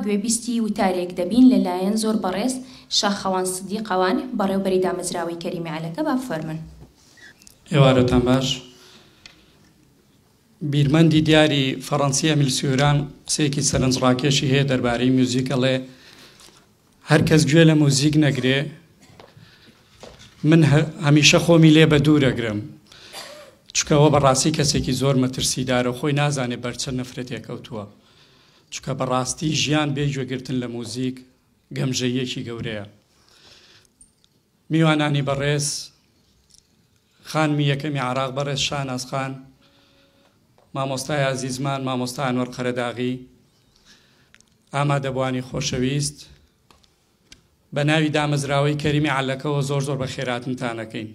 گوێبیستی وتارێک دەبین لە لایەن زۆر بەڕێز شاخەوان سدیقەوان بەڕێوبەری دامەزراوەی کەریمی عەلەکە با بفەرموون. ئێوارەتان باش. بیرمەندی دیاری فەڕەنسی ئەمیل سیوران قسەیەکی سەرنجڕاکێشی هەیە دەربارەی میوزیک ئەڵێ هەر کەس گوێ لە موزیک نەگرێ من هەمیشە خۆمی لێ بە دوور ئەگرم چونکە ئەوە بەڕاستی کەسێکی زۆر مەترسیدارە و خۆی نازانێ بەر چەند نەفرەتێک کەوتووە چونکە بەڕاستی ژیان بێ گوێگرتن لە موزیک گەمژەییەکی گەورەیە میوانانی بەڕێز خانمی یەکەمی عراق بەڕێز شاناز خان مامۆستای ئازیزمان مامۆستا ئەنوەر قەرەداغی ئامادەبوانی خۆشەویست بە ناوی دامەزراوەی کەریمی عەلەکەوە زۆر زۆر بە خێراتنتان ئەکەین.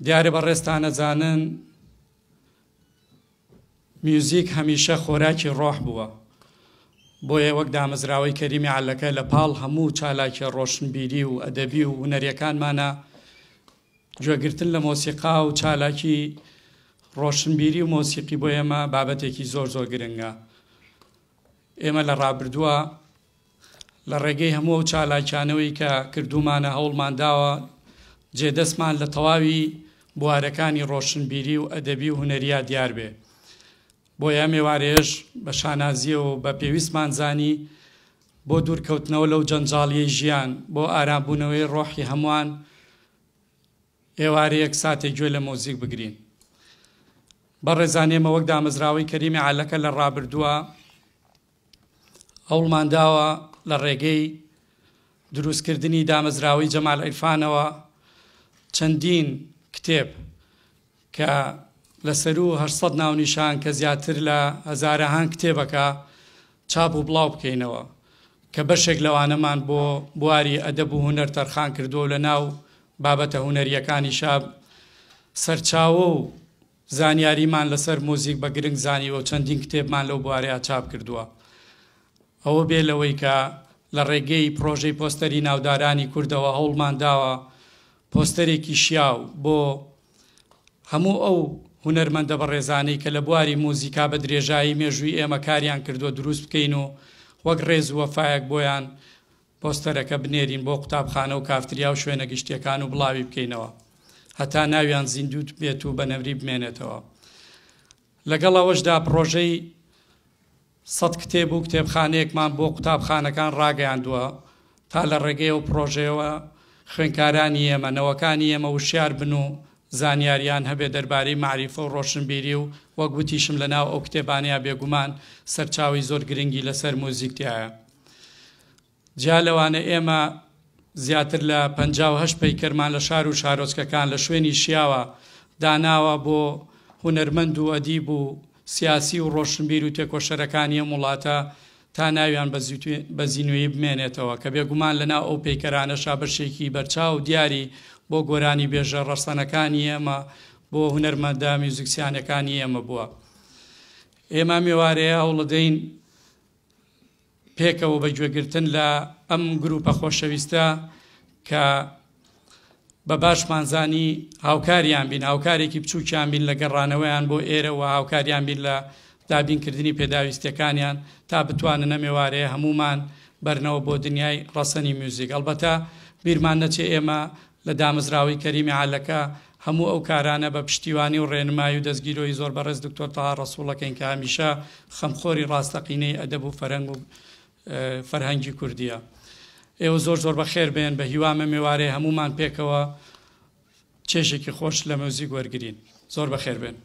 دیارە بەڕێزتان ئەزانن میوزیک هەمیشە خۆراکی ڕۆح بووە. بۆیە وەک دامەزراوەی کەریمی عەلەکە لە پاڵ هەموو چالاکیە ڕۆشنبیری و ئەدەبی و هونەریەکانمانا گوێگرتن لە مۆسیقا و چالاکی ڕۆشنبیری و مۆسیقی بۆ ئێمە بابەتێکی زۆر زۆر گرنگە. ئێمە لە ڕابردووە لە ڕێگەی هەموو ئەو چالاکیانەوەی کە کردوومانە هەوڵمان داوە جێدەستمان لە تەواوی بوارەکانی ڕۆشنبیری و ئەدەبی و هونەرییا دیار بێ. بۆیە ئەم ئێوارەیەش بە شانازییەوە و بە پێویستمان زانی بۆ دوورکەوتنەوە لەو جەنجاڵییەی ژیان، بۆ ئارامبوونەوەی ڕۆحی هەمووان ئێوارەیەک ساتێک گوێ لە مۆزیک بگرین. بەڕێزان ئێمە وەک دامەزراوەی کەریمی عەلەکە لە ڕابردووە هەوڵمان داوە لە ڕێگەی دروستکردنی دامەزراوەی جەمال عیرفانەوە چەندین کتێب کە لە سەروو 800 ناونیشان کە زیاتر لە هەزارەهان کتێبەکە چاپ و بڵاو بکەینەوە کە بەشێک لەوانەمان بۆ بواری ئەدەب و هونەر تەرخان کردووە و لە ناو بابەتە هونەرییەکانیشا سەرچاوە و زانیاریمان لەسەر موزیک بە گرنگ زانیوە و چەندین کتێبمان لەو بوارەیا چاپ کردووە. ئەوە بێ لەوەی کە لە ڕێگەی پڕۆژەی پۆستەری ناودارانی کوردەوە هەوڵمان داوە پۆستەرێکی شیاو بۆ هەموو ئەو هونەرمەندە بەڕێزانەی کە لە بواری موزیکا بە درێژایی مێژووی ئێمە کاریان کردووە دروست بکەین و وەک ڕێز و وەفایەک بۆیان پۆستەرەکە بنێرین بۆ قوتابخانە و کافتریا و شوێنە گشتیەکان و بڵاوی بکەینەوە هەتا ناویان زیندوو بێت و بە نەمری بمێنێتەوە. لەگەڵ ئەوەشدا پڕۆژەی سەت کتێب و کتێبخانەیەکمان بۆ قوتابخانەکان ڕاگەیاندووە تا لە ڕێگەی ئەو پڕۆژەیەوە خوێندکارانی ئێمە، نەوەکانی ئێمە وشیار بن و زانیاریان هەبێت دەربارەی مەعریفە و ڕۆشنبیری و وەک وتیشم لەناو ئەو کتێبانەیا بێگومان سەرچاوەی زۆر گرنگی لەسەر موزیک تیایە. جیا لەوانە ئێمە زیاتر لە 58 پەیکەرمان لە شار و شارۆچکەکان لە شوێنی شیاوە داناوە بۆ هونەرمەند و ئەدیب و سیاسی و ڕۆشنبیر و تێکۆشەرەکانی ئەم وڵاتە تا ناویان بە زینوویی بمێنێتەوە کە بێگومان لەناو ئەو پەیکەرانەشا بەشێکی بەرچاو و دیاری بۆ گۆرانیبێژە ڕەسەنەکانی ئێمە بۆ هونەرمەندە میوزیکسیانەکانی ئێمە بووە. ئێمە ئەم ئێوارەیە هەوڵەدەین پێکەوە بە گوێگرتن لە ئەم گروپە خۆشەویستە کە بە باشمان زانی هاوکاریان بین، هاوکارێکی بچووکیان بین لە گەڕانەوەیان بۆ ئێرە و هاوکاریان بین لە دابینکردنی پێداویستیەکانیان تا بتوانن ئەم ئێوارەیە هەموومان بەرنەوە بۆ دنیای ڕەسەنی میوزیک. ئەڵبەتە بیرمان نەچێ ئێمە لە دامەزراوەی کەریمی عەلەکە هەموو ئەو کارانە بە پشتیوانی و ڕێنمایی و دەستگیرۆیی زۆر بەڕێز دکتۆر تەها ڕەسووڵ ئەکەین کە هەمیشە خەمخۆری ڕاستەقینەی ئەدەب و فەرەنگ و فەرهەنگی کوردییە. ئێوە زۆر زۆر بەخێر بێن، بە هیوام ئەم ئێوارەیە هەموومان پێکەوە چێژێکی خۆش لە میوزیک وەرگرین. زۆر بەخێر بێن.